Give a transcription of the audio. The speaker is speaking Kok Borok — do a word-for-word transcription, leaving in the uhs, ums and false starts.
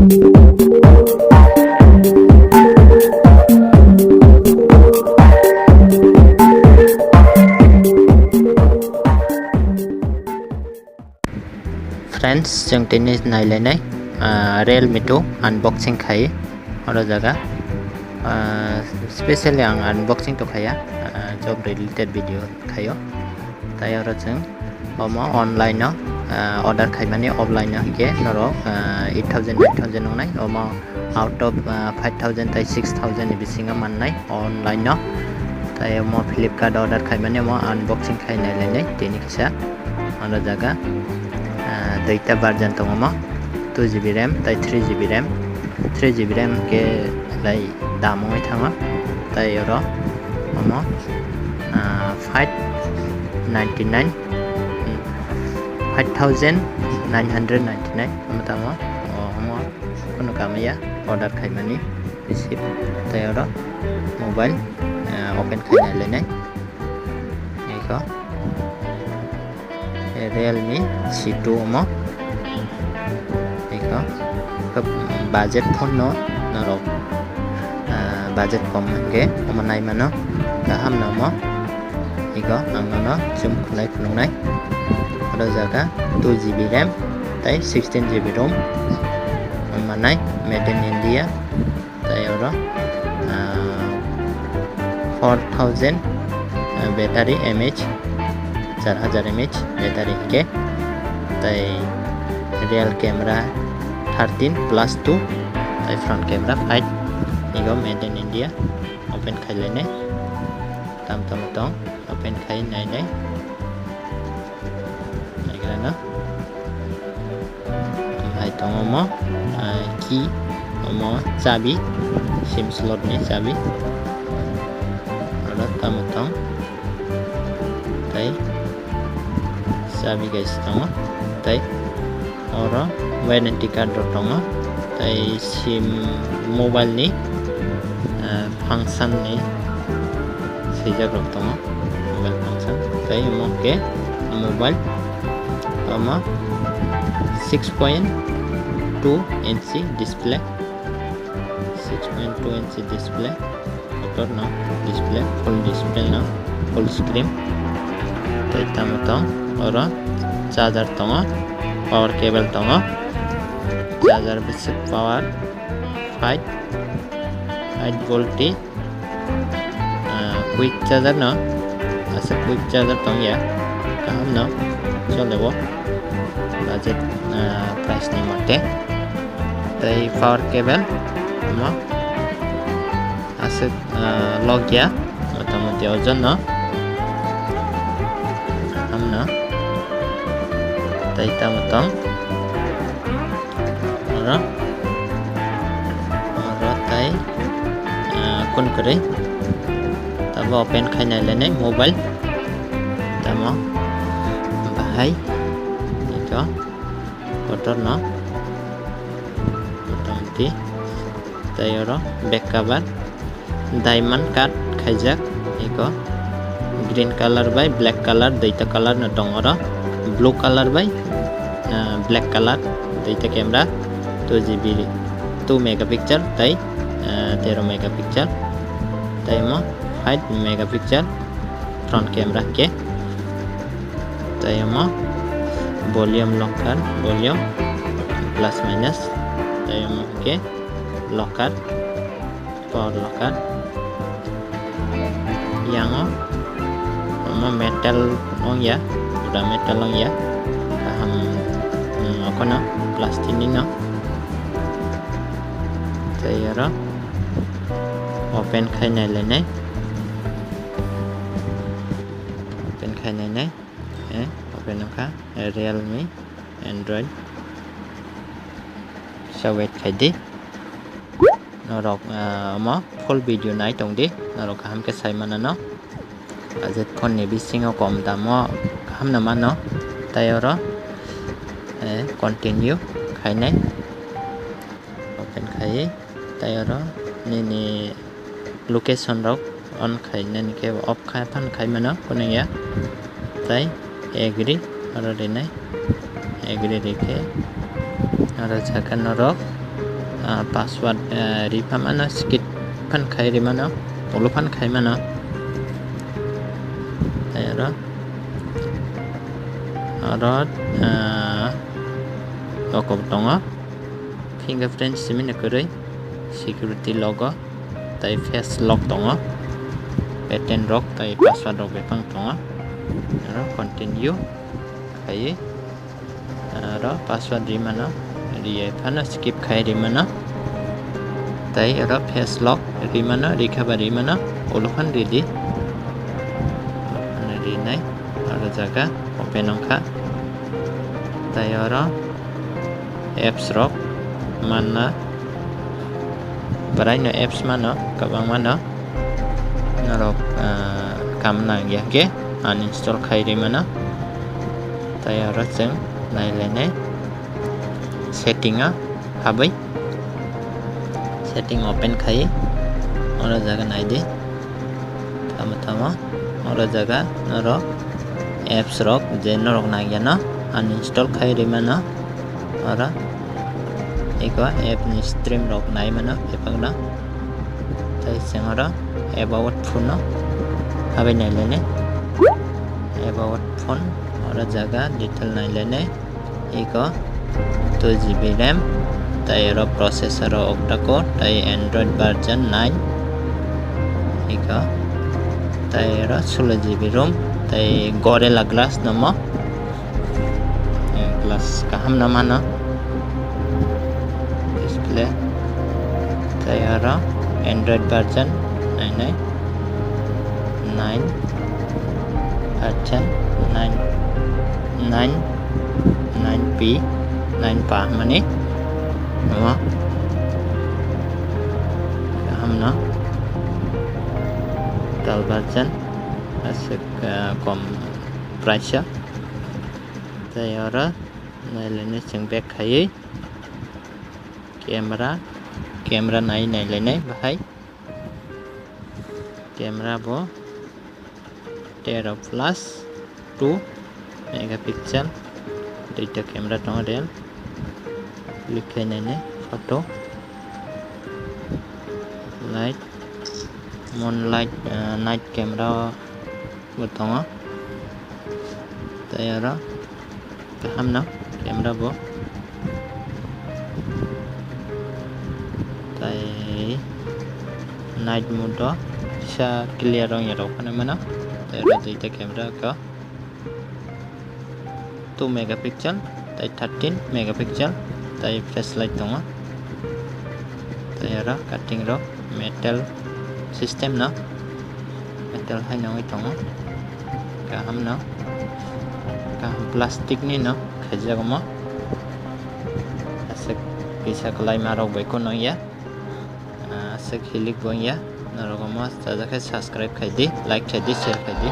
Friends, chwng tini nailainai, ah, Realme two unboxing khai oro jaga. Ah, specially ang unboxing to khaya, ah, job related video khayo. Tai oro chwng omo online no, ah, order khaimani offline no hwnkhe norok, ah, eight thousand, nine thousand wngnai. Omo out of, ah, five thousand tai six thousand ni bisingo mannai online no. Tai omo Flipkart order khaimani omo unboxing khai nailainai tini kisa. Oro jaga, ah, duita version tongo omo, two G B RAM tai three G B RAM. Three G B RAM khe lai dam wngwi thango. Tai oro omo, ah, five ninety nine, five thousand nine hundred ninety nine omo tamo, o, omo kheno kamaya order khaimani receipt. Tai oro mobile, ah, open khai nailainai. Eko. Realme C two omo. Eko, budget phone no norok, ah, budget kom hwnkhe omo nai mano, kaham no omo. Eko, ang nono zoom khwlai phunuknai. Oro jaga two G B RAM tai sixteen G B ROM manai, made in India. Tai oro, ah, four thousand, ah, battery mAh, char hajar mAh battery hwnkhe. Tai rear camera thirteen plus two, tai front camera five. Ego made in India, open khai lainai. Tam tamo tong, open khai nainai. Naigrano. Hai tongo omo, ah, key, omo chabi, sim slot ni chabi. Oro tamo tong. Tai chabi kaisa tongo. Tai oro warranty card rok tongo. Tai sim mobile ni, ah, function ni swijak rok tongo. Mobile function. Tai omo khe mobile. Omo six point two inch display. Six point two inch display. Motor no display, full display no, full screen. Tai tamo tong oro charger tongo, power cable tongo. Charger bisi power five, five volt. Ah, quick charger no, asa quick charger tongya, kaham no, chole o, budget, ah, price ni mote. Tai power cable, omo, aswk, ah, logya, motamoti ojon no, kaham no. Tai tamo tong. Oro, oro tai, ah, kun kwrwi. Tabo open khai nai lainai mobile. Tamo bahai ito kotor no motamoti. Tai oro back cover. Diamond cut khaijak, eko green colour bai black colour, duita colour no tong oro, blue colour bai, ah, black colour, duita camera, two G B, two megapixel tai, ah, tero megapixel, tai omo five megapixel front camera hwnkhe, tai omo volume locker, volume plus minus, tai omo hwnkhe locker. Power locker. Yang o omo metal ong ya, pura metal ong ya. Kaham, hmm, okono plastic ni no. Tai oro open khai nai lainai. Open khai nai nai. Eh, open ongkha. Eh, Realme Android. Sa wait khai di. Norok, ah, omo full video nai tong di, norok kaham khe sai manano. Budget phone ni bisingo kom damo kaham no mano. Tai oro, eh, continue khainai. Open khai, tai oro nini location rok on khainani khe off khai phan khai mano, kunu ya. Tai agree oro rinai. Agree rikhe oro jaga norok Ah, password, ah, ri pha mano, skip phan khai ri mano, ulo phan khai mano. Tei oro, oro, ah, toko tongo, fingerprint simi ni kwrwi, security logo, tei face lock tongo, pattern rok tei password rok bebak tongo. Oro continue khai. Oro password ri mano, ri phano skip khai ri mano. Tei oro face lock ri mano, ri kha ba ri mano, ulo phan ri di. Ulo phan ri nai, oro jaga open wng kha. Tei oro apps rok manna, bwrai no apps mano, kwbangma no. Norok, ah, kam nang ya khe uninstall khai ri mano. Tei oro chwng nai lainai setting o habwi setting open khai oro jaga nai di. Tamo tamo oro jaga norok apps rok je norok nang ya no uninstall khai ri mano. Oro eko app ni stream rok nai mano bebak no. Tei chwng oro about phone no habwi nai lainai. About phone oro jaga detail nai lainai. Eko two G B RAM, tei oro processor o octa core, tei Android version nine. Eko tei oro solo G B ROM, tei Gorilla Glass no mo. Eh, glass kaham no mano. Display. Tei oro Android version nine nine nine version nine nine nine P nine pa mani. Omo kaham no. Tal version aswk, eh, kom price o. Tei oro nai lainai chwng back khaiwi camera, camera nai nai lainai bahai. Camera bo tero plus two megapixel, duita camera tongo real. Click khai nai nai photo, light, moonlight, ah, night camera bo tongo. Tei oro kaham no camera bo. Tei night mode o kisa clear wng ya rok phano mano. Tei oro duita camera kha. Two megapixel tei thirteen megapixel tei flashlight tongo. Tei oro cutting rok metal system no, metal hai no wngwi tongo. Kaham no, kaham plastic ni no khaijak omo. Aswk kisa kwlai ma rok bai kunu wngya. Ah, aswk hilik bo wngya. Norok omo chajak khe subscribe khai di, like khai di, share khai di.